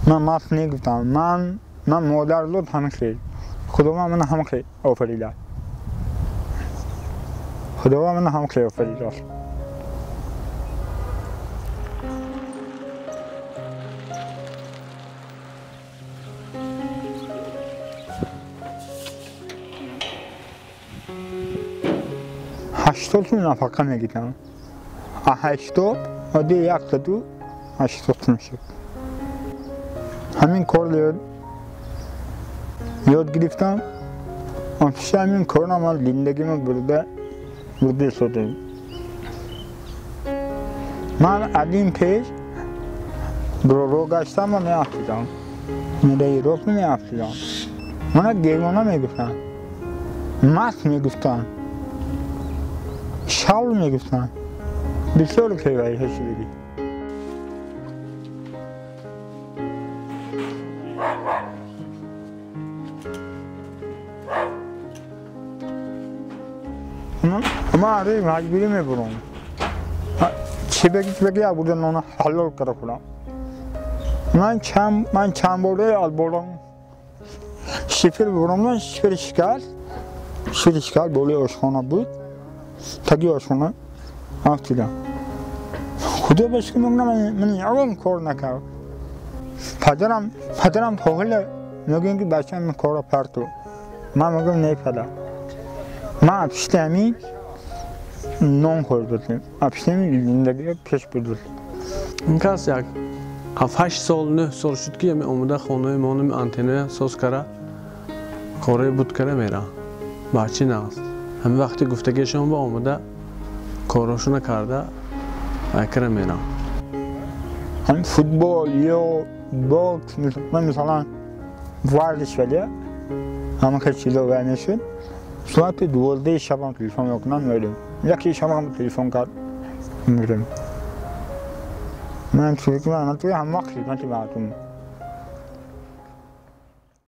Ман маст нагуфтам. Ман модарзод ҳамин хел. Худованд ман ҳамин хел офаридааст. Худованд ман ҳамин хел офаридааст. 80 сум нафақа мегирам. 80 оди 180 сум шуд. Ҳамин корро ёд гирифтам. Ҳамин корро ман зиндагима бурда истодем. Ман аз ин пеш роҳ гаштам ва меафтидам. Мераи рост меафтидам. Мана девона мегуфтанд, маст мегуфтанд, шавл мегуфтанд. Бисёр кевайҳо шудагӣ. Ман ари маҷбурӣ мебурам. Чӣ беги чӣ беги абуда нона ҳалол кара хӯрам. Ман чанд бора аз болон шифр бурам, шифр шикаст. Шифр шикаст, болои ошхона буд. Таги ошхона афтидам. Худо ба шукр мегӯям, ман ягон кор накардам. Падарам тоҳила мегӯям ки бачаам ин корро парту. Ман мегӯям не падар. Ман аз пишти ҳамин нон хӯрдам. Аз пишти ҳамин зиндагиро пеш бурдам. Ин кас як 7-8 сол, 9 сол шуд ки ҳамин омада хонаи мо ҳамин антенная соз кара, кораи буд кара мера. Бачи наст. Ҳамин вақти гуфтагиашон ба омада корошона карда кара мера. Ҳамин футбол ё бокс, ман масалан варзиш вале ҳама хел чизо вай мешуд. Соати 12 шабам телефон мекунам, мерем. Яке шабам телефон кард, мерем. Ман чизе ки ман туи ҳам вақт хидмати мардум.